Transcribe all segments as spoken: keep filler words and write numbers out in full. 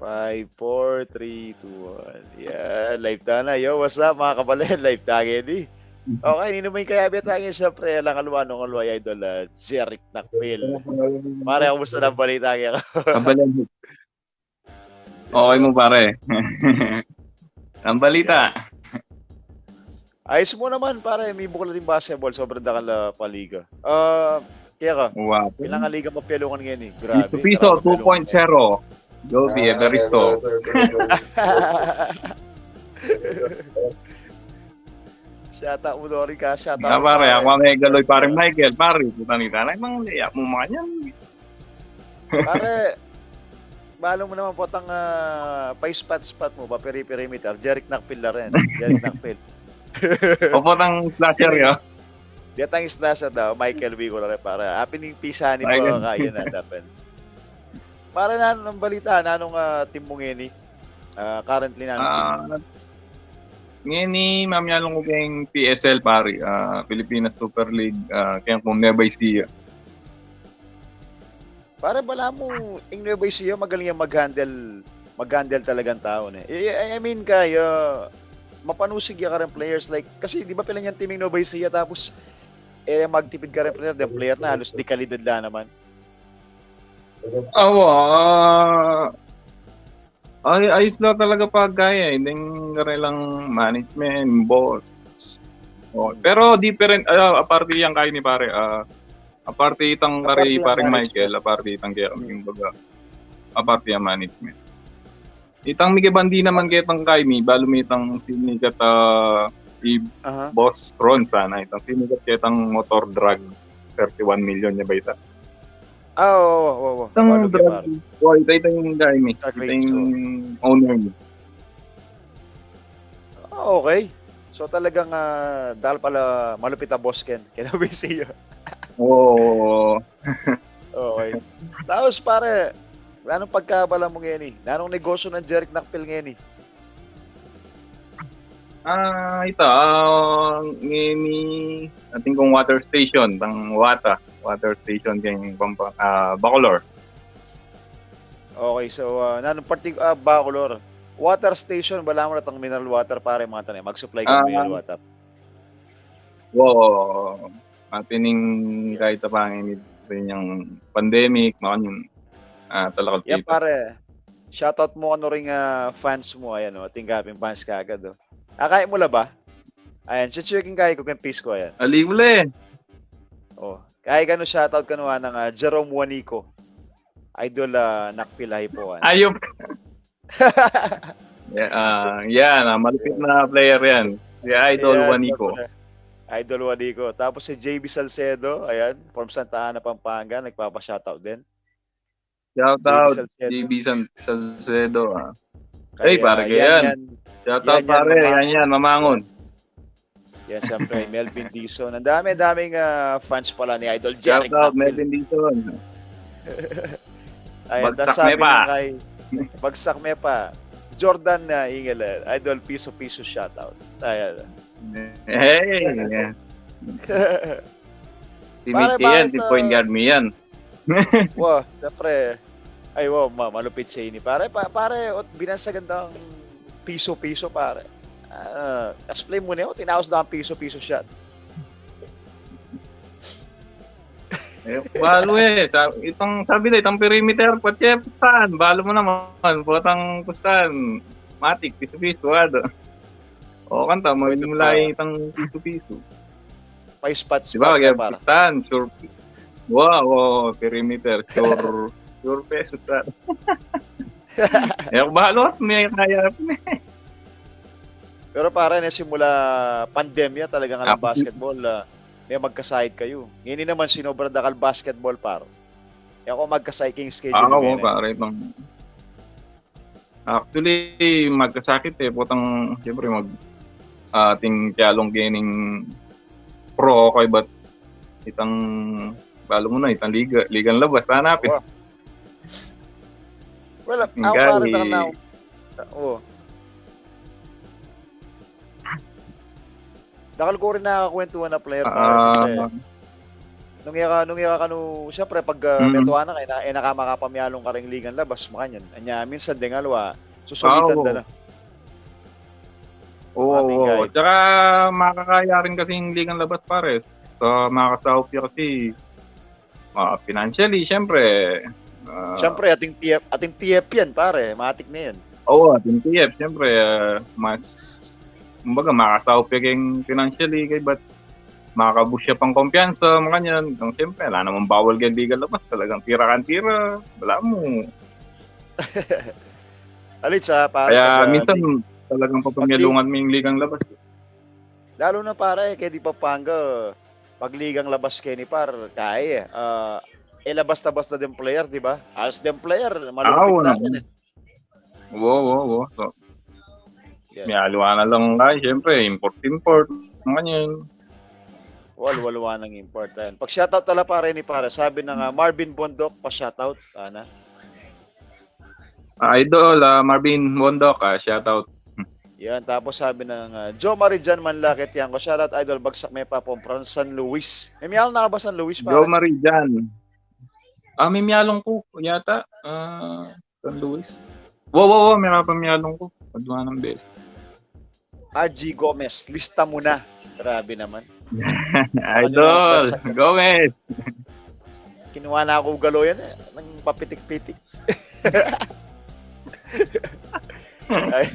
Five, four, three, two, one. Yeah, live ta na. Yo, what's up, mga kabalen? Live ta ngeni. Okay, ninu man ing kayabe ta ngeni, siyempre, alang aliwa, nung aliwa, Idol, ah, Jeric Nakpil. Pare, kumusta na ing balita ngeni? Kabalen. Okay mu, pare. Ang balita. Ayos mu naman, pare. Mibuklat ing basketball. Sobrang dakal, ah, paliga. Ah, kaya ka, Wow. Ilang liga mapialungan ngeni? Grabe, Piso-piso, marami mapialungan ngeni. two point zero. Jovi Everisto. Shout out mu, Dori, ka. Shout out, pare. Pare, aku may galoy, pare Michael, pare. Puta ni tanay, mang liya mu makanyan. Pare, balu mu naman potang, ah, pa-spot-spot mu, pa-peri-perimeter. Jeric Nakpil la rin. Jeric Nakpil. O potang slasher ya. Dia tang slasher daw, Michael Vigo la rin, pare. Apin ing pisa ni Michael. Pare, kaya na, dapat. Pare, nanung balita, nanung, ah, team mu ngeni? Ah, currently, nanung team mu? Ah, ngeni, mamialung ku keng P S L, pare. Ah, Pilipinas Super League, ah, keng kung Nueva Ecija. Pare, balamu, ing Nueva Ecija, magaling yang mag-handle, mag-handle talagang tau, ne. I, I, I mean, kaya, mapanusig ya kareng players, like, kasi, di ba, pila yang team ing Nueva Ecija, tapos, e, magtipid kareng player, deng player na, halos de kalidad la naman. Awa, ah, Ay, ayos la talaga pagkaya, eh. Deng karelang management, boss. O, pero different, ah, aparte yang kaya ni pare, ah, aparte itang kare, aparte yang pare management. Michael, aparte itang kaya, hmm, kumbaga, aparte yang management. Itang mike bandi naman ketang kaya mi, balu mi itang sinikat, ah, i Aha. Boss Ron sana, itang sinikat ketang motor drag, thirty-one million ya ba ita? Ah, oo, oo, oo. Itang drag, pare. Wa, ita, ita ing kaya mi. Ita ing owner mi. Ah, okay. So, talagang, ah, dahil pala malupit a boss ken, kaya busy yun. Oo. Okay. Tapos, pare, anong pagkabala mu ngeni? Nanung negosyo nang Jeric Nakpil ngeni? Ah, ita, ah, ngeni, atin kung water station, tang wata, water station keng Pampa-, ah, Bacolor. Okay, so, ah, nanung parti-, ah, Bacolor. Water station, balamu na tang mineral water, pare, mga tanay. Mag-supply ka ng mineral water. Wo, atin ing kahit apang ini rin yang pandemic, makanyan, ah, talakad kita. Pare, shoutout mu kanu ring, ah, fans mu, ayan, o, atin kaping fans kagad, o. Akaya mu la ba? Ayan, checking kaya ku keng Facebook, ayan. Ali mu la, e. O, kaya kanu, shoutout kanu, anang, ah, Jerome Juanico. Idol, ah, Nakpil Hipo, ayan. Ayup. Yeah, ah, yan, ah, malupit na player yan. Si Idol Juanico. Idol Juanico. Tapos si J B Salcedo, ayan, from Santa Ana, Pampanga, nagpapa-shoutout din. Shoutout, J B Salcedo. J B San-, Salcedo, ah. Hey, pare, yan, yan. Shoutout, pare, yan, yan, mamangun. Yan, siyempre, Melvin Dizon. Ang dami, daming, ah, fans pala ni Idol Jeric Nakpil. Shoutout, Melvin Dizon. Ayan, bagsak tas sabi me pa. Kay, bagsak me pa. Jordan na Ingel, Idol Piso Piso, shoutout. Ayan. Hey, yeah. Teammate ko yan, point guard mi yan. Wa, siyempre. Ay, wa, ma-, malupit siya ini. Pare, pa-, pare, ot, binansagan tang Piso Piso, pare. Ah, explain mu na, o, tinaus na ang Piso Piso shot. Eh, balu, e. Sa-, itang, sabi na, itang perimeter, patse, putan. Balu mu naman. Potang, putan. Matik, Piso Piso, ado. O, kanta, magmula itang Piso Piso. Pa-spot, spot, pare. Putan, sure. Wow, o, perimeter, sure, sure peso, pare. E, balu, me kaya, me. Pero, pare, ne, simula pandemya, talagang alang basketball, ah, me magkasakit kayu. Ngeni naman, sinobra dakal basketball, pare. E, aku magkasakit ing schedule, pare, itang Actually, magkasakit, e, potang, siyempre, mag-, ah, atin kayalung kening pro, okay, but itang, balu mu na, itang liga, ligang labas, hanapin. Well, ah, pare, itang na-, o. Dakal ku rin nakakwentuhan a player, pare, siyempre. Nung ika, nung ika kanu, siyempre, pag ah, Mm. metuan na ka, e na, e na ka makapamialung karing ligang labas, makanyan. Anya, minsan deng aliwa, susulitan Oo. da na. Oo, Ating oo. guide. Tsaka makakaya rin kasi yung ligang labas, pare. Sa makasaup ya kasi, ah, financially, siyempre, ah, Siyempre, ating T F, ating T F yan, pare. Matik na yan. Oo, ating T F, siyempre, ah, mas, kumbaga, makasaup ya keng financially, kay ba't makakabus ya pang kumpiyansa, makanyan. Kang siyempre, ala namang bawal keng ligang labas. Talagang tira kang tira. Wala mu. Alit sa, pare, Kaya pag ah, minsan, li- talagang pag li- papamialungan mu yung ligang labas. Lalo na, pare, kaya di Pampanga, pag ligang labas keni, par, kaya, ah, e la basta-basta deng player, di ba? Halos deng player, Ah, malupit oo na naman. rin eh. Wo, wo, wo. So, Yan. may aliwa na lang kaya, siyempre, import-import. Makanyan. Wal, wal, wal nang import. Ayan. Pag shoutout tala, pare, ni pare, sabi na nga, Marvin Bondok, pa-shoutout, ana. Ah, Idol, ah, Marvin Bondok, ah, shoutout. Yan, tapos sabi ng ah, Joe Marijan Manlakit yan ko, shoutout, Idol, bagsak me pa pong from San Luis. May miyalong na ka ba San Luis, Joe pare? Marijan. Ah, may miyalong ko yata. Ah, San Luis. Wo, wo, wo, may pa miyalong ko. Padua ng beses. R G Gomez, lista mu na. Grabe naman. Idol, Ano yung bagsak na? Gomez. Kinuha na ako galo yan eh. Nang papitik-pitik. Ay.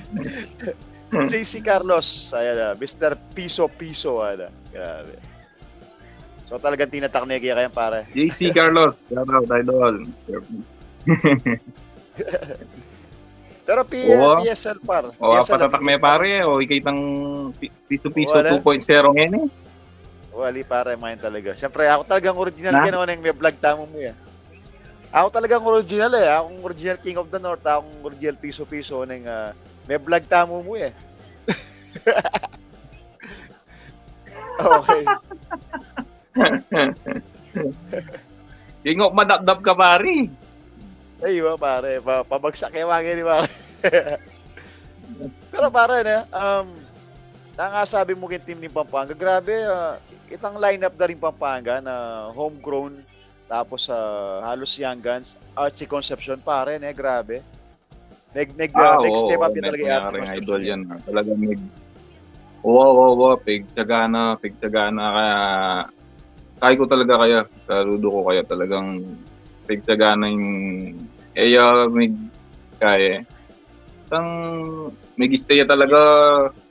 J C Carlos, ayan na. Mister Piso Piso, ano. Grabe. So talagang tinatak na kaya kayan, pare. J C Carlos, shout out, idol. Pero P- Oo. P S L, par. O, P S L patatak at me, pare. O, ikitang pi- piso-piso Wala. two point zero ngayon eh. Wali, pare, main talaga. Siyempre, ako talagang original Na? Kaya naman yung may vlog tamu mu eh. Ako talagang original eh. Akong original King of the North, akong original piso-piso neng ah, may vlog tamu mu eh. Okay. King of madapdap ka, pare. Ay, iba, pare. Pa pabagsak kaya mga ni pare. Pero pare, ne, um, nangasabi mu king team ning Pampanga, grabe, ah, itang lineup da ring Pampanga na homegrown, tapos ah, halos young guns, Archie Concepcion, pare, ne, grabe. Nag, nag, ah, Ah, nag-step oo, up yan talaga yung Archie Concepcion yan. Talagang nag, oo, oo, oo, pigtyaga na, pigtyaga na, kaya, kaya ko talaga kaya, saludo ko kaya talagang pigtyaga na yung, eh, ah, may, kaya, tang, may stay talaga,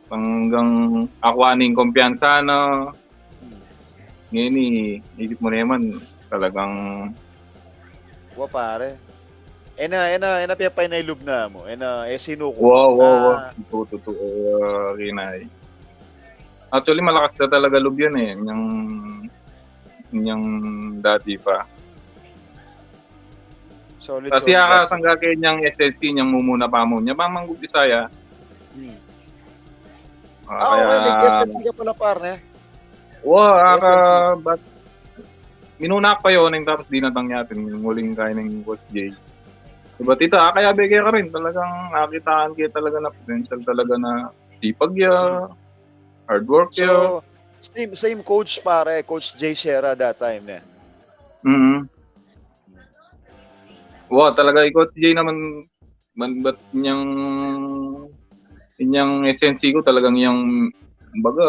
hanggang akuha na yung kumpiyansa na, Hmm. Ngayon, eh, isip mo naman, talagang Wa, pare. E na, e na, e na pepay na ilub na mo. E na, e sinuko. Wa, wa, wa. Ah. Tutu, tutu, ah, Rinay. Actually, malakas na talaga lub yan eh. Yung, yung dati pa. Solid, Kasi solid, aka solid. Sangga kaya niyang S L C niyang mumuna pa mo. Niya pa mang Bisaya. Hmm. Ah, Ah, okay, kaya nag-S L C ka pala, par, ne? Wa, aka, S L C. But, minuna ko pa yun, yung tapos dinatang niya atin, yung huling kain ng Coach J. Diba, tita, ah, kaya bigay ka rin, talagang nakitaan kaya talaga na potential talaga na sipag ya, hard work ya. So, same, same coach, pare, Coach J Sierra that time, ne? Mm. Wa, talaga, i Coach J naman, man, ba't niyang, niyang S N C ko talagang yang, kumbaga,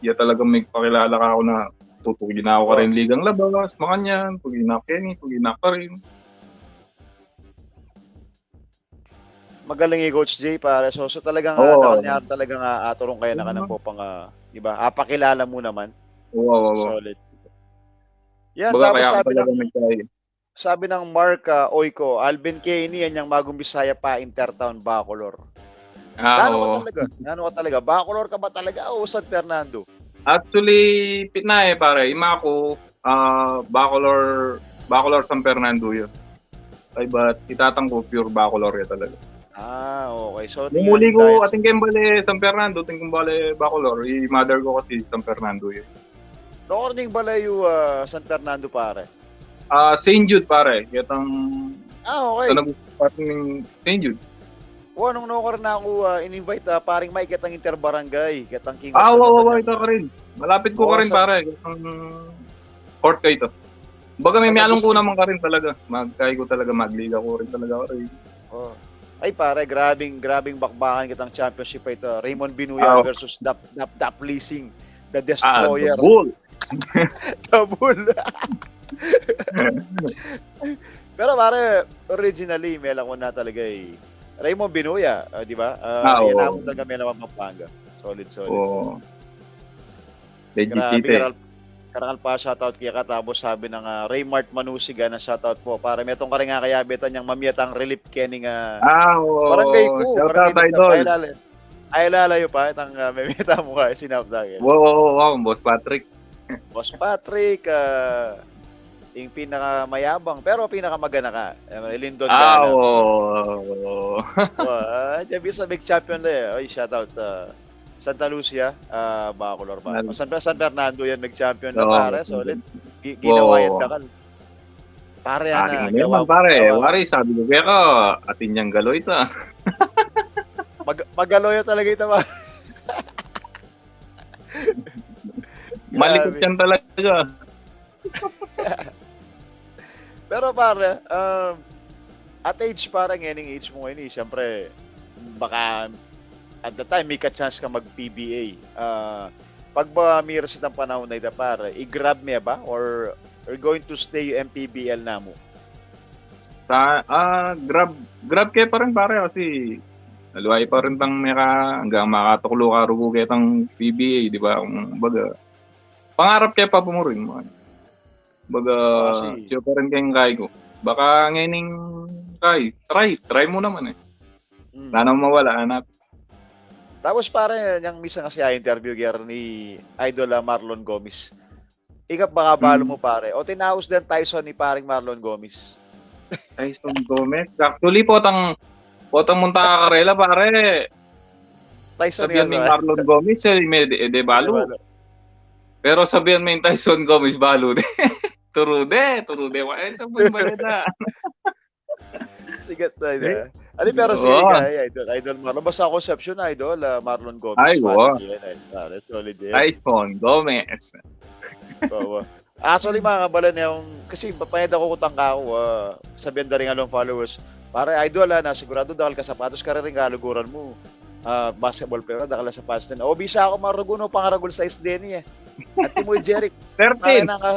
ya talagang may pakilala ka ako na tutugin ako ka Wa. Rin ligang labas, makanyan, tugin ako keni, tugin ako ka rin. Magaling i Coach J, pare. So, so talagang, Oo, ah, oo. Kanya talagang, ah, aturong kayo na ka ng Oo. Popang, ah, di ba? Apakilala mo naman. Oo, oo, oo. Solid. Yan, Baga tapos kaya ako sabi talaga ng, nagkaya. Sabi ng Mark, ah, Oiko, Alvin Kenny, yan yung magong Bisaya pa, Intertown, Bacolor. Ah, Nano ka oo. Talaga? Nano ka talaga? Bacolor ka ba talaga o San Fernando? Actually, pitna eh, pare. Ima ko, ah, Bacolor, Bacolor, San Fernando yun. Ay, but itatang ko, pure Bacolor ya talaga. Ah, okay. So, Nung uli ko, ating kayong bale San Fernando, ating kayong bale Bacolor. I mother ko kasi San Fernando yun. Doon ning balayu, ah, San Fernando, pare? Ah, Saint Jude, pare. Yatang Ah, okay. Sa nag-, parang Saint Jude. O, nung no, karin ako, ah, in-invite, ah, paring Mike, kitang interbarangay, kitang King of Ah, the wa, wa, Northern wa, ita ka rin. Malapit ko Oo, ka rin, sa pare. Kitang Court ko ito. Baga may San mialong Agustin. Ku naman ka rin talaga. Magkay ko talaga, magliga ko rin talaga ako rin. Oh. Ay pare, grabing, grabing bakbakan kitang championship ito. Raymond Binuya Ah. versus Dap, Dap, Dap Lising, the Ah, destroyer. The bull. The bull. Pero pare, originally, mela ko na talaga eh. Raymond Binuya, ah, di ba? Ah, Ah, yan oo. Ang talaga mela ko Pampanga. Solid, solid. Oo. Legit Grabe, ito eh. Karangal, karangal pa, shoutout kaya ka. Tapos sabi ng ah, Raymart Manusiga na shoutout po. Para metung karing kaya betan yang mamiyatang relief kening ah, Ah, oo. Barangay ku, Shout barangay out, Idol. Ay, lala. Ay, lalayo pa. Itang ah, mamiyata mu ka, sinap na akin. Wow, wow, wow, wow, Boss Patrick. Boss Patrick, ah, yung pinakamayabang, pero pinakamagana ka. Eh, Lindon Ah, Gana. Oo. Wow, ah, diyan bisa big champion na eh. Ay, shoutout. Ah, Santa Lucia, ah, Bacolor ba? Nal- O, San, San Fernando yan, nag-champion na, Oo, pare. San Solid. Fernando. Gi-, Oo. Ginawa yan, dakal. Pare, Akin ana, na gawa naman, pare. Gawa. Wari, sabi ko kaya ka, atin yang galoy ito. Mag-, magaloy talaga ito, pare. Malikot Grabe. Yan talaga. Pero pare, um, at age pare, ngening age mu ngayon, eh, siyempre, baka at the time, may ka-chance ka mag-P B A. Ah, pag ba miras itang panahon na ito, pare, i-grab me ba? Or you're going to stay M P B L na mu? Sa, ah, grab, grab kaya pa rin, pare, kasi naluwai pa rin tang meka, hanggang makatuklo ka rugu kaya tang P B A, di ba? Kung baga, pangarap kaya pa pumurin mo. Baga, Kasi siya pa rin kayang kay ko. Baka ngening kay, try, try mo naman eh. Mm. Wala namang mawala, anak. Tapos pare, yang misa nga siya interview kaya ni Idol ah, Marlon Gomez. Ika baka balo Mm. mo pare. O tinaus din Tyson ni paring Marlon Gomez. Tyson Gomez? Actually, potang, potang munta ka karela, pare. Tyson Sabihan yan, mi ah. Marlon Gomez, eh, may de, de balo. Balo. Pero sabihan mi Tyson Gomez, balo de. Turu de, turu de. Wa, eh, ito po yung balita. Sigat na yun, Eh? ah. Ano, pero sige Oo. Ka, eh, Idol, Idol Marlon. Basta Concepcion, Idol, ah, Marlon Gomez, Ay, pati wow. Yan, eh. Pare, solid yan. Tyson Gomez. Oo. Actually, mga kabalan, yung, kasi papayad ako kutang ka ako, ah, sabihan da rin nga long followers. Pare, Idol, ah, na sigurado dakal ka sapatos, kare rin kaluguran mu. Ah, basketball player, dakal ka sapatos din. O, bisa ako marugun o pangaragul size din eh. At mo, Jeric, Thirteen. Pare na ka,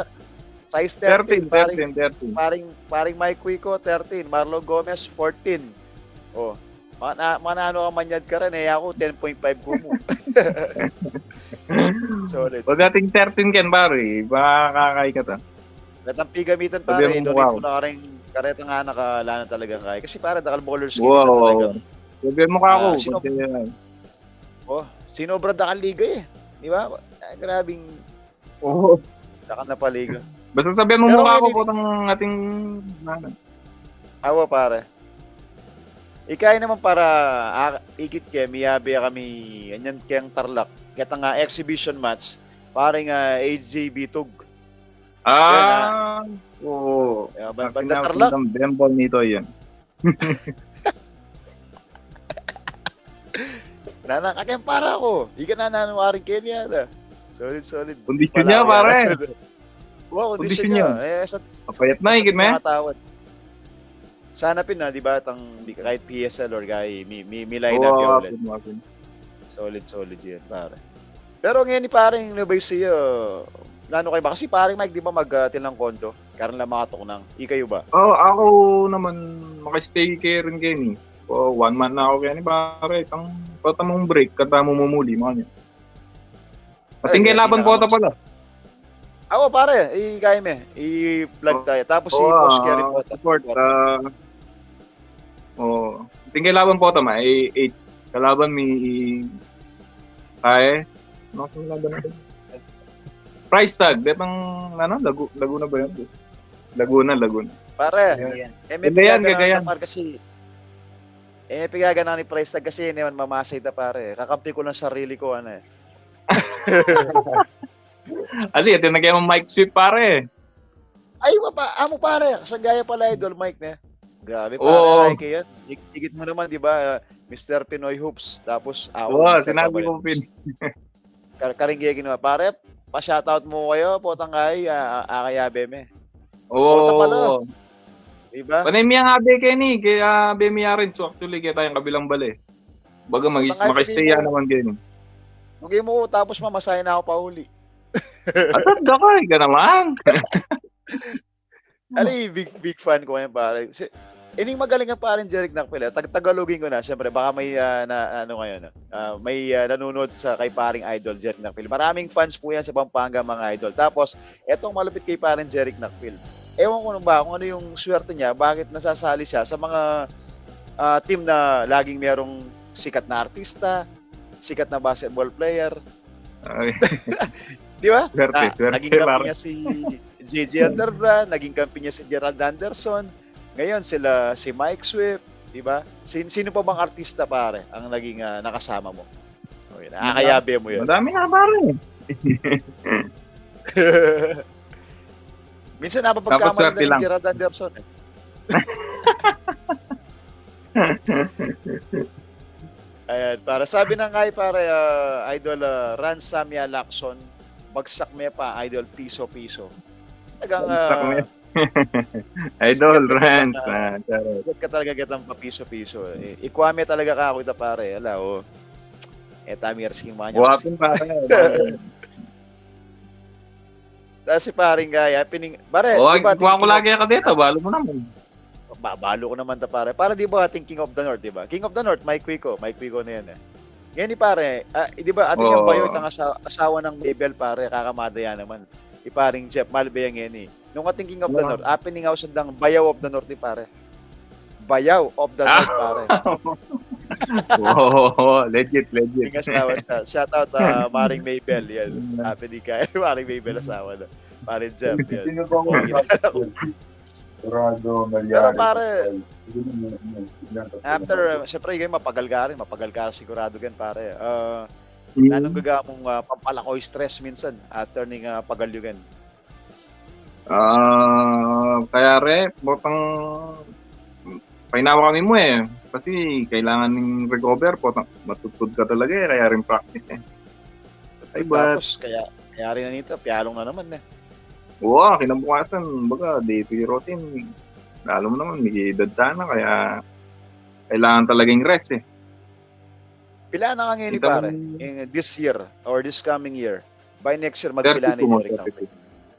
size thirteen, Thirteen, paring, thirteen, thirteen. Paring, paring Mike Cuico, thirteen. Marlon Gomez, fourteen. Oh, mana-, manano ka manyad ka rin, eh, ako, ten point five ko mu. Solid. Pagdating thirteen ken, pare, baka kakay ka ta. Katang pigamitan, Sabihan pare, mo donate mukha ko. Mo na ka rin, kareta nga naka, lana talagang kaya. Kasi, pare, dakal bowlers Wow, kita talaga. Wow. Sabihan mo ka Ah, ako, sino-, pati yan. Oh, sinobra dakal liga eh. Di ba? Ah, grabing Oo. Dakal na paliga. Basta sabihan mo Pero mukha ko, ngayon, potang ating, ano. Awa, pare. Ikay naman para, ah, ikit ke, miyabe kami, anyan keng Tarlac. Keta nga exhibition match, pare nga A J Bitug. Yan, ah. Ah, oo. Kaya ba-, Akin banda na, Tarlac? Bembol nito yan. Nana, kaken para ko. Ika na, nanu, waring Kenya na. Solid, solid. Kondisyon niya, pare. Wow, kondisyon niya. Eh, sa, Mapayat na, sa ikit me. Mga tawad. Sana pin na, di ba, tang, di, kahit P S L or kay, mi, mi, mi line up Oo, yun ulit. Akin, akin. Solid, solid yan, pare. Pero ngayon ni pareng, ano ba yung siya? Nanu kayo ba? Kasi pareng Mike, di ba, mag, ah, tinang kondo? Karang lang makatuknang. Ikayo ba? Oh, ako naman, makastay kaya rin keni. Oh, one month na ako keni, pare. Tang, patamong break, kata mo mumuli, mga niya. Ating kay laban po ata pala. Ako, pare, i-, kaya me, i-plug tayo. Tapos si Boss Kerry po, support, ah, Oo. Tingkay laban po tama, eh, eight. Kalaban mi, eh, ay, ano ang laban natin? Price tag, detang, ano, Lagu-, Laguna ba yun? Laguna, Laguna. Pare, eh, may Cagayan, pigaganahan Cagayan. Pare, kasi, eh, may pigaganahan ni price tag kasi, hindi man mamasay ta, pare. Kakampi ko lang sarili ko, ano eh. Ali, ito na kayo Mike Sweep, pare. Ay, mapa-, amo pare, kasagaya pala Idol Mike, ne? Grabe, pare, oo. Ay, kayo, ig-, igit mo naman, di ba, Mister Pinoy Hoops, tapos ako, oo, Mister sinabi Babayan ko, Hoops. Pin. Kar-, karing gaya ginawa, pare, pa-shoutout mu kayu, potang ay, ah, ah, kaya be me. Oo. Pota pala. Diba? Panay mi ang abe keni, kaya abe mi yarin. So, actually, kaya tayong kabilang bale. Baga, mag-, Potang ay, makaistay ya naman keni. Lugay mu, tapos mamasahe na aku pauli. At at dakay ka naman. Ali, big, big fan ku yan, pare. Si, ining magaling ang paring Jeric Nakpil, eh. Tag-, Tagalogin ku na, siyempre, baka may, ah, na, ano ngayon, ah, ah, may, ah, nanunod sa kay paring Idol Jeric Nakpil. Maraming fans pu yan sa Pampanga, mga idol. Tapos, etong malupit kay paring Jeric Nakpil. Ewan ku na ba kung ano yung swerte niya, bakit nasasali siya sa mga, ah, team na laging merong sikat na artista, sikat na basketball player. Ay. Di ba? Swerte, swerte, pare. Na, naging kampi niya si J J Elderbrand, naging kampi niya si Gerald Anderson. Ngayon, sila, si Mike Swift, di ba? Sin-, sino pa bang artista, pare, ang naging, ah, nakasama mu? Okay, nakakayabe mu yun. Madami na, pare. Minsan, napapagkamali na ni Gerald Anderson, eh. Ayan, pare. Sabi na nga, pare, ah, Idol, ah, Rans Samia Lacson, bagsak me pa, Idol, piso-piso. Talagang, bagsak ah, me. Idol, sikat ka talaga, Rans, ah, sikat ka talaga, kitang papiso-piso. I-, ikwa me talaga ka aku ita, pare. Ala, oh. E, tami, Ars, king mga buhatin, pare. Tapos si paring Gaya, pining-, pare, oh, di ba, kuwang ko lagi ka dito, balo mo naman. Ba-, balo ko naman ta, pare. Para di ba ating King of the North, di ba? King of the North, Mike Quico. Mike Quico na yan, eh. Ngayon, ni pare, ah, di ba, ating yung bayo, itang asa-, asawa ng Mabel, pare, kakamada yan naman. I paring Jeff, malbe yan ngayon, eh. Nung ating King of the North, apining ausan dang Bayaw of the North, ni pare. Bayaw of the North, pare. Oo, legit, legit. Yung asawa siya. Shout out, ah, Maring Mabel, yan. Happy di kayo, Maring Mabel, asawa na. Paring Jeff, yan. Sino ba ang Pero, pare, after, uh, siyempre, yun, mapagal ka rin, mapagal ka sigurado gan, pare. Uh, anong gaga mung, uh, pampalako stress minsan after ning, uh, pagal yu gan? Ah, kaya re, botang painawa kami mu, eh. Kasi kailangan ning recover, botang matutod ka talaga, eh. Kaya rin practice, eh. Ay, but tapos, kaya, kaya rin na nito, piyalong na naman, eh. Oo, kinabukasan, baga, day two routine. Lalo mo naman, may edad ka na, kaya kailangan talagang rest, eh. Pila na ka ngayon, pare? In this year or this coming year? By next year, magpila na yung thirty-two.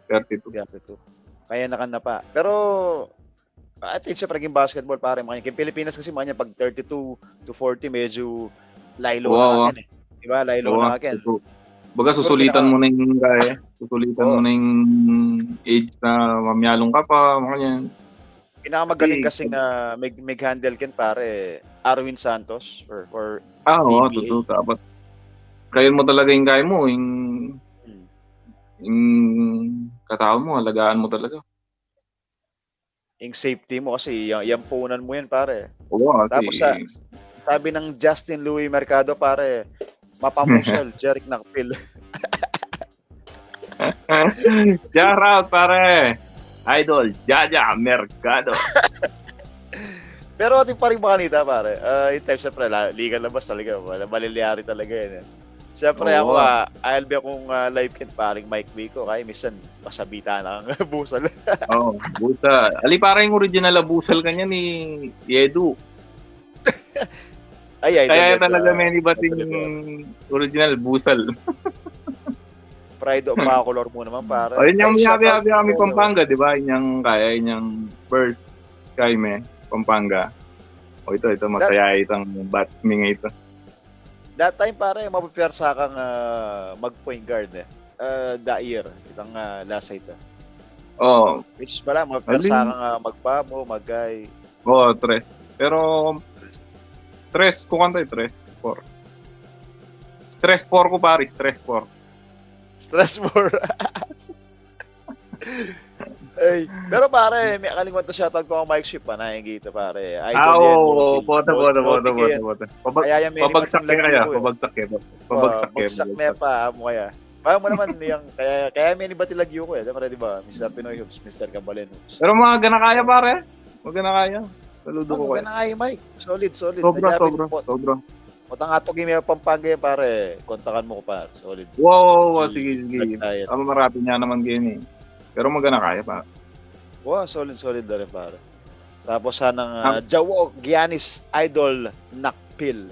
Thirty-two. Kaya na ka na pa. Pero, I think, siyempre, king basketball, pare, mga king Pilipinas kasi, mga pag thirty-two to forty, medyo laylo na akin, eh. Di ba? Laylo na akin. Baga, susulitan mo na yung kaya. Susulitan mo na yung age na mamyalong ka pa, mga yan. Pinakamagaling kasi nga mag-, mag-handle ken, pare, Arwin Santos or, or ah, oo, P B A. Totoo. Dapat kaya mo talaga yung kaya mo, yung, yung katao mo, alagaan mo talaga. Yung safety mo kasi, yan, yan punan mo yan, pare. Oo, kasi tapos sa, sabi ng Justin Louis Mercado, pare, mapamusal, Jeric Nakpil. Shout out, pare. Idol, Jaja Mercado. Pero atin pa rin makanita, pare. Ah, in time, siyempre, la-, ligan labas talaga. Wala, malilyari talaga yan, eh. Siyempre, ako, ah, I'll be akong, ah, live kit, paring Mike Vico. Kaya minsan, pasabita na ang busal. Oo, buta. Ali, pare, yung original a busal kanya ni Yedu. Ay, ay, kaya talaga, men, iba ting original busal. Pride of Bacolor mu naman, pare. O, yun yung yabi-yabi kami Pampanga, di ba? Yun yung kaya, yun yung first kay me, Pampanga. O, ito, ito, masaya itang batch mi nga ito. That time, pare, mapipwersa kang, ah, mag-point guard, eh. Ah, that year, itang, ah, last ita. Oo. Which is pala, mapipwersa kang, ah, magbabo, mag-guy. Oo, tres. Pero, tres, kung kanto yung tres, four. Stress four ko, pare, stress four. Stress four. Ay, pero pare, may kalingwan ta shoutout ku kang Mike Swift, panayan kita, pare. Idol yan, oo, bote, bote, bote. Pabagsak kaya, pabagsak kaya. Pabagsak kaya. Bagsak me pa, amo kaya. Kaya mo naman, yang, kaya, kaya me ni bati lagyu ku, eh. Siyempre, di ba? Mister Pinoy Hoops, Mister Kabalen Hoops. Pero mga ganakaya, pare. Mga ganakaya. Saludo ku kaya. Ganakaya, Mike. Solid, solid. Sobra, sobra, sobra. Potang ato game Pampanga yan, pare. Kontakan mu ku, pare. Solid. Wow, wow, wow, sige, sige. Marapit ya naman game e. Pero magana kaya, pare. Wow, solid, solid na rin, pare. Tapos sana nga, Jawo Giannis Idol Nakpil.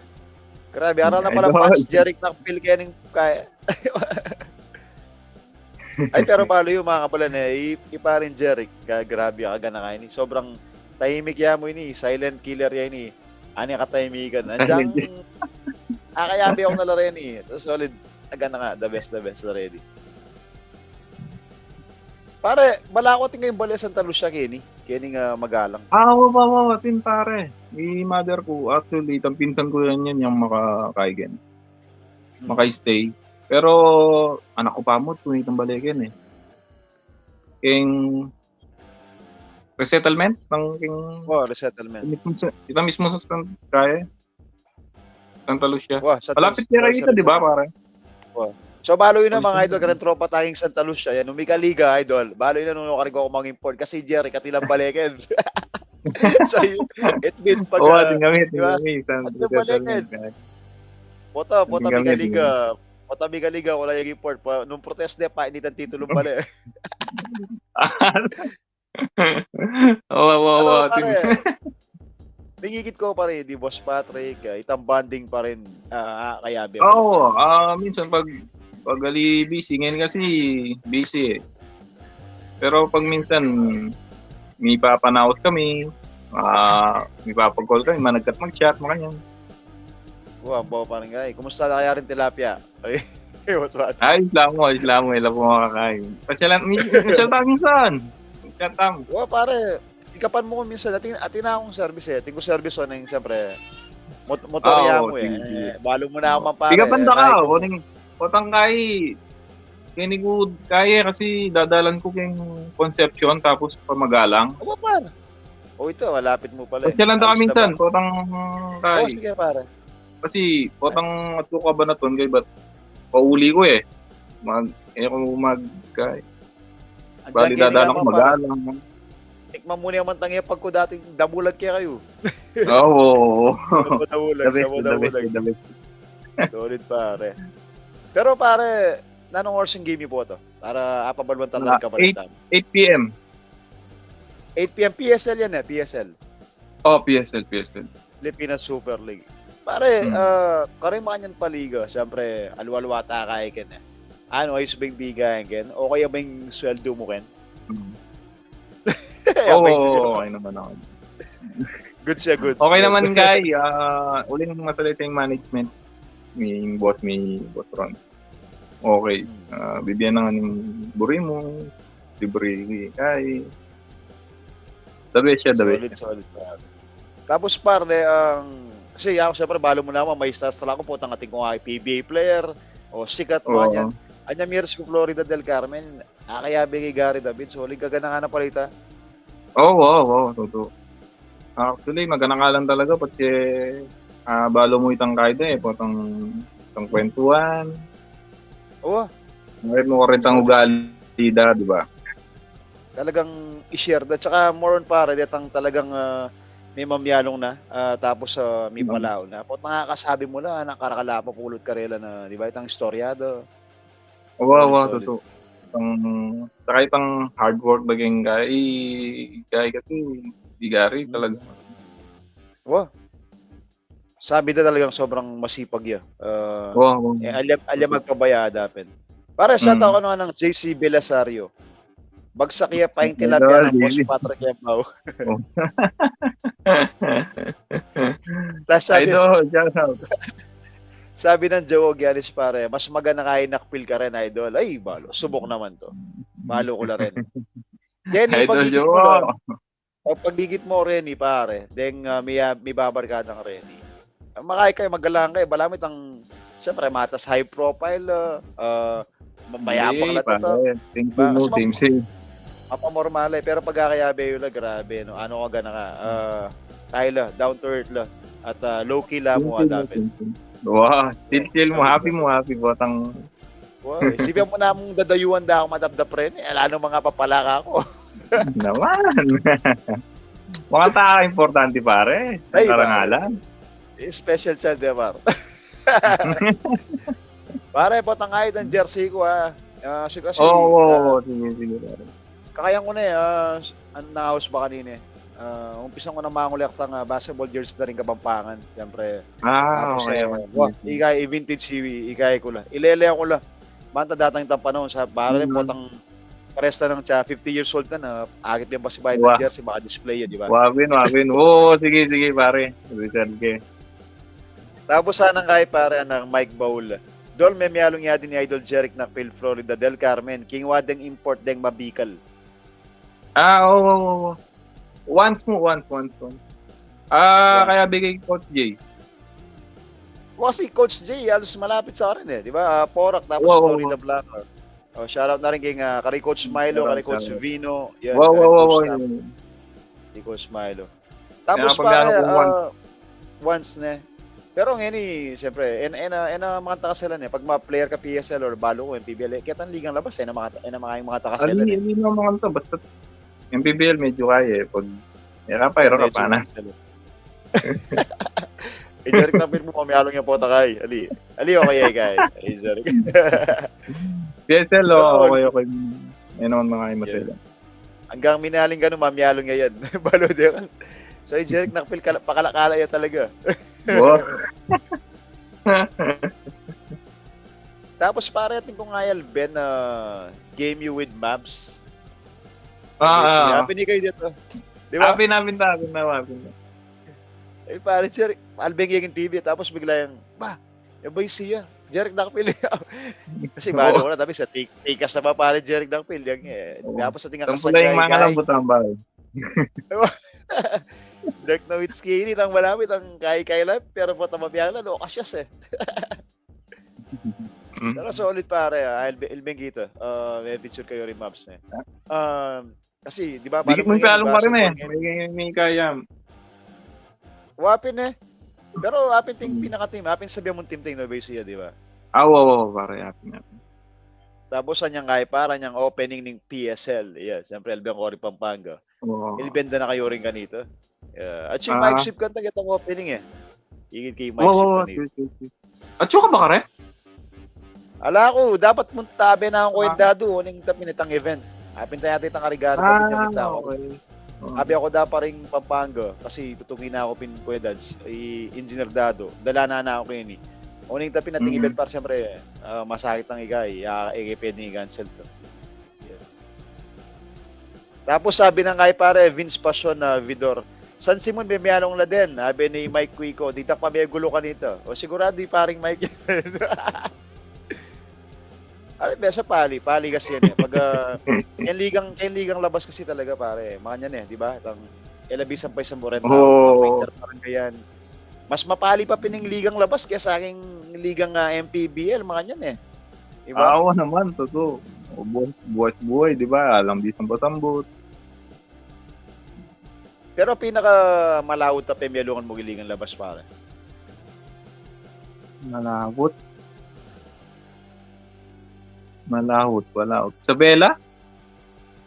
Grabe, aral na pala fans Jeric Nakpil kaya ning kaya. Ay, pero balu yu, mga kabalan, e, i, i parin Jeric, ka, grabe, kagana ka ini. Sobrang tahimik ya mu ini, silent killer ya ini. Ani katahimikan. Anjang, akayabe aku na la reni. Solid, agana ka, the best, the best, already. Pare, bala ku atin kayung bale Santa Lucia keni, keni nga magalang. Ah, wa, wa, wa, atin, pare. I mother ku, actually, itang pinsan ku yan, yan, yang makakaigan. Maka-stay. Pero, anak ku pa mu, kung itang bale keni. King resettlement? Nang king Oh, resettlement. Mismo sa, ita mismo sa Santa, kaya? Santa Lucia. Wa, Santa Lucia. Malapit kaya ita, di ba, pare? Wa. So, balu yu na, mga idol, kareng tropa tayung Santa Lucia. Yan, umika liga, idol. Balu yu na nung karin ku mag-import. Kasi Jeric, katilang balikan. So, y-, it means pag, Wa, ah, atin kami, atin kami. Atin balikan. Pota, pota, atin kami, mika liga. Pota, mika liga, wala yang import. Pa, nung protest de, pa, ini tang titulung bale. Wa, wa, wa, pare. Mingikit ku pa rin, di Boss Patrick, ah, itang bonding pa rin, ah, ah, kaya be. Oo, ah, minsan pag, pag ali busy, ngayon kasi busy e. Pero pag minsan, mipapanaut kami, ah, mipapag-call kami, managkat mag-chat, makanyan. Wa, bawa pa rin kaya. Kumusta na kaya rin tilapia? Ay, what's what? Ay, Islam mo, Islam mo, ila po makakain. Pasyalan, mi-, masyal tayo minsan. Masyal tayo. Wa, pare, ikapan mu ku minsan, atin, atin na kung service e. Atin ku service, o, nang, siyempre, mot-, motor ya mu e. Balu mu na ku man, pare. Ikapan da ka, o, ning, potang kai, keni ku, kaya kasi dadalan ku keng Concepcion, tapos pa Magalang. Wa, pare. O, ita, malapit mu pala e. Pasyalan da ka minsan, potang kai. O, sige, pare. Kasi, potang atiu Cabanatuan, kaybat pauli ku e. Mag-, e ku mag-, kay. Bali, dadalan ku Magalang. Tikman mu na naman tang e pagku dating damulag kekayu. Oo. Damulag, the best, the best, the best. Solid, pare. Pero, pare, nanung oras ing game yu, pota? Para apabaluan tala ring kabalita. Eight, eight P M. Eight P M, P S L yan e, P S L. O, P S L, P S L. Pilipinas Super League. Pare, ah, kareng makanyan paliga, siyempre, alu-alu ata kaya keni. Ano, ayus bang bigayan keni? Okay bang sweldo mu keni? Oo, okay naman ako. Good siya, good. Okay naman, kay, ah, uling masalit ing management. May boss, may boss Ron. Okay. Ah, bibie na nga ning buri mu, libre, kay, the best siya, the best. Solid, solid, pare. Tapos, pare, ang, kasi aku, siyempre, balu mu na ku, may stats talaga ku, potang atin kung ay P B A player, o sikat, makanyan. Anya, Mieres ku, Florida del Carmen, akayabe kay Gary David, solid, kagana-gana pala ita. Oo, oo, oo, tutu. Actually, magana ka lang talaga, pati, ah, balu mu itang kaya e, potang, itang kwentuhan. Oo. Ngayon mu karin itang ugali da, di ba? Talagang i-share da. Tsaka more on, pare, detang talagang, ah, may mamyalung na, ah, tapos, ah, may palaw na. Potang kasabi mu la, nakarakala pa pulot karela na, di ba? Itang istorya da. Wa, wa, tutu. Itang, tsaka itang hard work da keng kaya, i-, kaya kasi, i Gary talaga. Wa. Sabi da talagang sobrang masipag ya. Ah, wa, wa. E, alyam, alyam magpabaya da pin. Pare, shout out ku na nang J C Belisario. Bagsak ya pa ing tilapia nang Boss Patrick Yambao. Tas sabi, Idol, shout out. Sabi nang Joe Giannis, pare, mas magana kaya Nakpil karin, Idol. Ay, balu. Subok naman to. Balu ku la rin. Idol Joe. Pag pagigit mu reni, pare, deng, ah, mi, ah, mibabarkadang reni. Ah, makaya kayu, magalang kayu, balamu itang, siyempre, matas high profile, ah, ah, ma-, mayapang na tata. Same, same. Mapamormal e, pero pag kakayabe yu la, grabe, no? Ano ka gana ka? Ah, tayo la, down to earth la. At, ah, low key la mu, ah, dapit. Wa, chill, chill mu, happy mu, happy mu, potang Wa, e, sibian mu namung dadayuan da kung madapdap reni, e, ala nung mangapapala kaku. Naman. Mga tau importante, pare. Ay, karangalan. Special child, eh, par. Pare, potang kahit ang jersey ku, ah. Ah, si kasi, oo, oo, ah, oo, sige, sige, pare. Kakayan ku na, eh, ah, ang naus ba kanina, eh. Ah, umpisan ku na mangolekta ng, ah, basketball jersey na rin Kapampangan. Siyempre, ah, tapos, okay, eh, okay, wa, sige, sige. Ikay, i-vintage, i-, ikay ku la. Ilele ku la. Manta datang itang panahon sa, pare, mm, potang pares na ng tsa, fifty years old ka na, akit yung pasibayan ng jersey, baka display yun, di ba? Wabin, wabin. Oo, sige, sige, pare. Richard K. Tapos sana kay pare, anak Mike Baul. Dol, memialung ya din ni Idol Jeric Nakpil, Florida del Carmen. King wa deng import deng mabikal. Ah, oo, oo, oo. Once mo, once, once, once. Ah, once. Kaya bigay Coach J. Kasi Coach J, halos malapit sa akin eh, di ba? Ah, Porac, tapos, oo, oo, Florida Blanca. Oh, shoutout na rin kay, ah, kay Coach Milo, shoutout, kay Coach, shoutout. Vino, yan, wow, kay, wow, Coach, wow, Sam. Wow. Kay Coach Milo. Tapos, pare, ah, once na eh. Pero ngayon eh, siyempre, en, en, ah, en, ah, mga takaselan eh. Pag mga player ka P S L or balu ko, M P B L, eh, kaya tang ligang labas eh, na mga, en, ah, mga, mga takaselan eh. Ali, ali na mga to, basta M P B L, medyo kaya eh. Pag, eh, kapay, medyo ka pa na. Eh, Jeric Nakpil mo, mamialung ya pota kay. Ali, ali, okay, eh, kay. Eh, Jeric. P S L, oh, okay, okay. Yan naman mga imasela. Hanggang minaling ka nun, mamialung ya yan. Balo di yan. So, yung Jeric Nakpil, kala-, pakalakala ya talaga. Wow. Tapos, pare, atin kung ngayal, Ben, ah, game you with Mavs. Ah, ah. Happy ni kayo dito. Di ba? Happy na, happy na, happy na, happy na. Eh, pare, Jeric, albeng yung T V, tapos bigla yung, ba, yung ba yung siya? Jeric Nakpil. Kasi balo ko na, tapi sa tik-, tikas na ba, pare, Jeric Nakpil, yung, eh, tapos sa tingin ko, mga lambot ang bahay. Dirk Nowitzki, ini tang malapit, ang kay-kay lang, pero po tama biya na, no, kasyas eh. Mm. Pero solid, pare, ah, Elbe-, Elbengito. Ah, may picture kayo rin, Mavs, eh. Um, kasi, di ba, dikit mo yung palong pa rin eh. May, may kaya. Wapin eh. Pero apin ting pinaka-team, apin sabi mong team ting Nueva Ecija, di ba? Ah, wow, wow, pare, apin, apin. Tapos, anyang kay para niyang opening ning P S L. Yeah, siyempre, Albion Cory Pampanga. Oo. Ilbenda na kayo rin kanito. Yeah. At si Mike Sip kanta kitang opening eh. Igit kay Mike Sip kanito. At saka ba kare? Ala ko, dapat munta, abe na akong kwendado, uning tapin itang event. Apin tayo natin itang Arigano, tapin yung kita ko. Abi ako da pa rin Pampanga, kasi tutungin na ako pin Kuya Dads, i-, engineer dado. Dala na na ako kini. Uning tapin nating event para siyempre, ah, masakit ang igay, ah, eh, pwede i-cancel to. Tapos sabi ng kay pare, Vince Passion na Vidor, San Simon, memialong la din, sabi ni Mike Cuico, di tak pa may gulo kanito. O sigurado yung paring Mike. Ano, besa pali, pali kasi yan eh. Pag, ah, kaya ligang, kaya ligang labas kasi talaga, pare. Mga yan eh, di ba? Itang elabisan pa isang Moreta, oo, mga painter pa rin kaya yan. Mas mapali pa pining ligang labas kaya sa aking ligang, ah, M P B L, mga yan eh. Di ba? Awa naman, totoo. O, buhay, buhay, buhay, di ba? Alang di sambot-sambot. Pero pinaka malawot na pemialungan mo king ligang labas, pare? Malawot. Malawot, malawot. Isabela?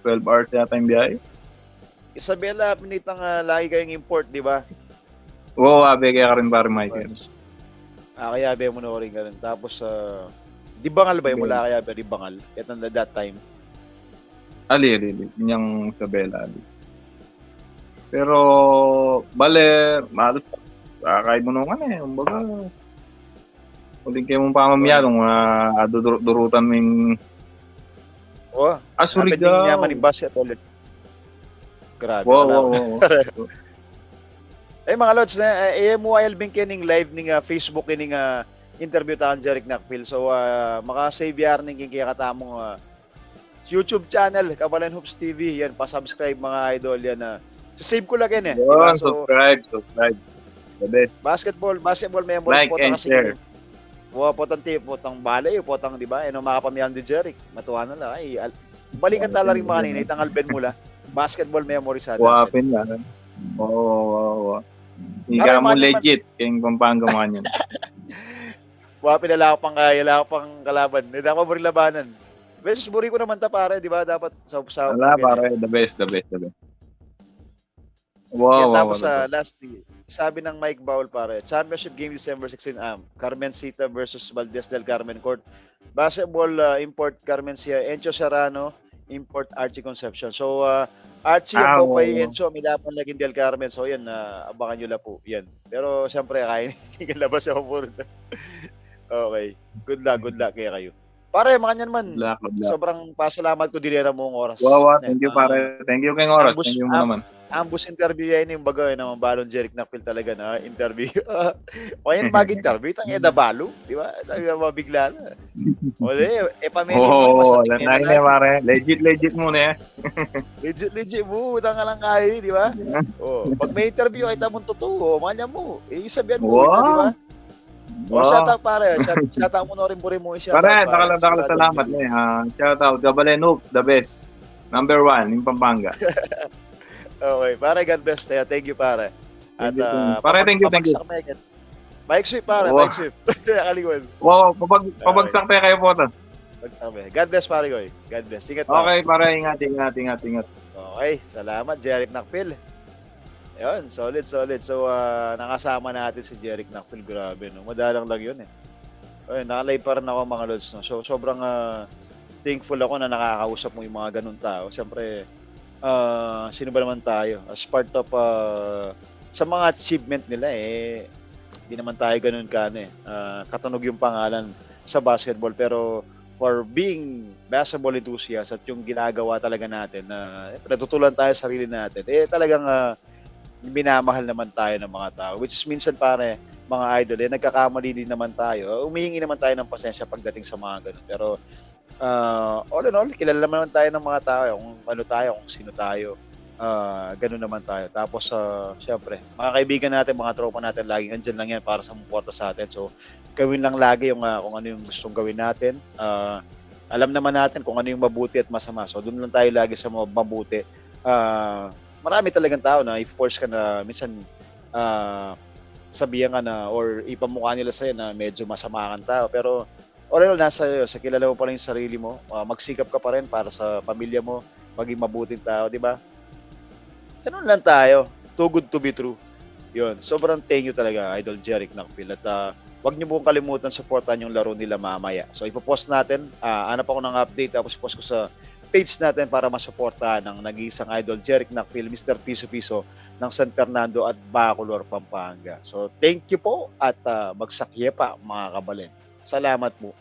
Twelve hours yata yung biyahe. Isabela, pinitang, ah, lagi kayong import, di ba? Oo, abe kaya ka rin, pare Michael. Ah, kaya abe mo na rin ka rin. Tapos, ah, di Bangal ba yung mula kaya abe, di Bangal? At that time. Ali, ali, ali. Inyang Isabela, ali. Pero, bale, malas, akay mo naman eh. Kumbaga, uling kayo mong pamamiyalong, ah, dudurut-durutan mo yung, oh, Surigao. Naman yung basketball. Grabe, wow, wow, wow. Eh, mga lods, na, eh, M Y L Bing kening live ning, ah, Facebook, kening, ah, interview ta kang Jeric Nakpil. So, ah, maka-save ya rin king kekatamung, ah, YouTube channel, Kabalen Hoops T V. Yan, pa-subscribe, mga idol, yan, ah. So, save ko lang yan eh. Di ba? So, subscribe, subscribe. The best. Basketball, basketball memories. Like po and share. Wa, potang ti-, potang bale, potang, di ba? Ano, mga kapamilya ni Jeric, matuwa na lang. Ay, al-, balikan tala rin mga nina, itang Alben mula. Basketball memories sa atin. Wapin na. Oo, oo, oo. Ika mo legit, kayong Pampanga mga yan. Wapin na lang ako pang, ah, wala ako pang kalaban. Hindi ako buri labanan. Versus buri ko naman ta, pare, di ba? Dapat sa, sa, wala, pare, the best, the best, the best. Wow, Kaya wow, tapos, wow. ah, lastly, sabi ng Mike Baul, pare, Championship Game December sixteen, um, Carmencita versus Valdez del Carmen Court. Basketball, ah, import Carmencita, Encho Serrano, import Archie Concepcion. So, ah, Archie, Ah, ang po kay oo. Encho, milaban laging del Carmen. So, yan, ah, abangan nyo la po. Yan. Pero, siyempre, kain, labas ako po. Okay. Good luck, good luck kaya kayo. Pare, makanyan man. Good luck, good luck. Sobrang pasalamat ku dili na mung oras. Wow, wow, Ne, thank you, ah, pare. Thank you kayong oras. Ambus, Thank you am- naman. Ambus interview yan yung baga, eh, naman balong Jeric Nakpil talaga na interview. O yan, mag-interview, tang eda balo, di ba? Tayo mabigla na. O, di, e, pamili Oo, mo, wala masabi na yun, eh, pare. Legit, legit muna, eh. Legit, legit mo, utang ka lang kayo, di ba? O, pag may interview, kahit among totoo, o, manya mo, e, isabihan mo, Wow. di ba? O, Wow. Shout out, pare. Shout, shout out mo na rin, buri mo, shout Pare, out, pare. dakal-dakal Sigurado salamat, hindi. Eh. Ah, shout out, Gabalen Hope, the best. Number one, yung Pampanga. Okay, pare, God bless. Kaya thank you, pare. At, Thank you, ah, pare, thank you, thank you. Pabagsak na yan. Mike Sweep, pare, Wow. Mike Sweep. Kaligwan. Wow, pabag, pabagsak tayo kayo po to. Pagsabi. God bless, pare Goy. God bless. Ingat, pare. Okay, pare, ingat, ingat, ingat, ingat. Okay, salamat, Jeric Nakpil. Yun, solid, solid. So, ah, nakasama natin si Jeric Nakpil. Grabe, no? Madalang lang yun, eh. Ayun, nakalay pa rin ako, mga lods, no? So, sobrang ah, thankful ako na nakakausap mo yung mga ganun tao. Siyempre, ah, sino ba naman tayo? As part of, ah, sa mga achievement nila, eh, di naman tayo ganun ka, ano, eh, ah, katunog yung pangalan sa basketball. Pero for being basketball enthusiast at yung ginagawa talaga natin na, siyempre, natutulan tayo sa sarili natin, eh, talagang ah, minamahal naman tayo ng mga tao. Which is minsan, pare, mga idol, eh, nagkakamali din naman tayo. Humihingi naman tayo ng pasensya pagdating sa mga ganun. Pero, ah, all in all, kilala naman tayo ng mga tao, eh, kung ano tayo, kung sino tayo. Ah, ganun naman tayo. Tapos, ah, syempre, mga kaibigan natin, mga tropa natin, laging andyan lang yan para sumuporta sa atin. So, gawin lang lagi yung, ah, kung ano yung gustong gawin natin. Ah, alam naman natin kung ano yung mabuti at masama. So, doon lang tayo lagi sa ma-, mabuti. Ah, marami talagang tao na i-force ka na minsan, ah, sabihan ka na or ipamukha nila sa'yo na medyo masama kang tao. Pero, all in all, nasa iyo, sa kilala mo pa rin yung sarili mo, ah, magsikap ka pa rin para sa pamilya mo, maging mabuting tao, di ba? Ganun lang tayo. Too good to be true. Yun, sobrang thank you talaga, Idol Jeric Nakpil. At ah, wag niyo pong kalimutan supportahan yung laro nila mamaya. So, ipopost natin, ah, hanap ako ng update, tapos ipost ko sa page natin para masuportahan ang nag-iisang Idol Jeric Nakpil, Mister Piso Piso ng San Fernando at Bacolor, Pampanga. So, thank you po at ah, magsakya pa, mga kabalen. Salamat po.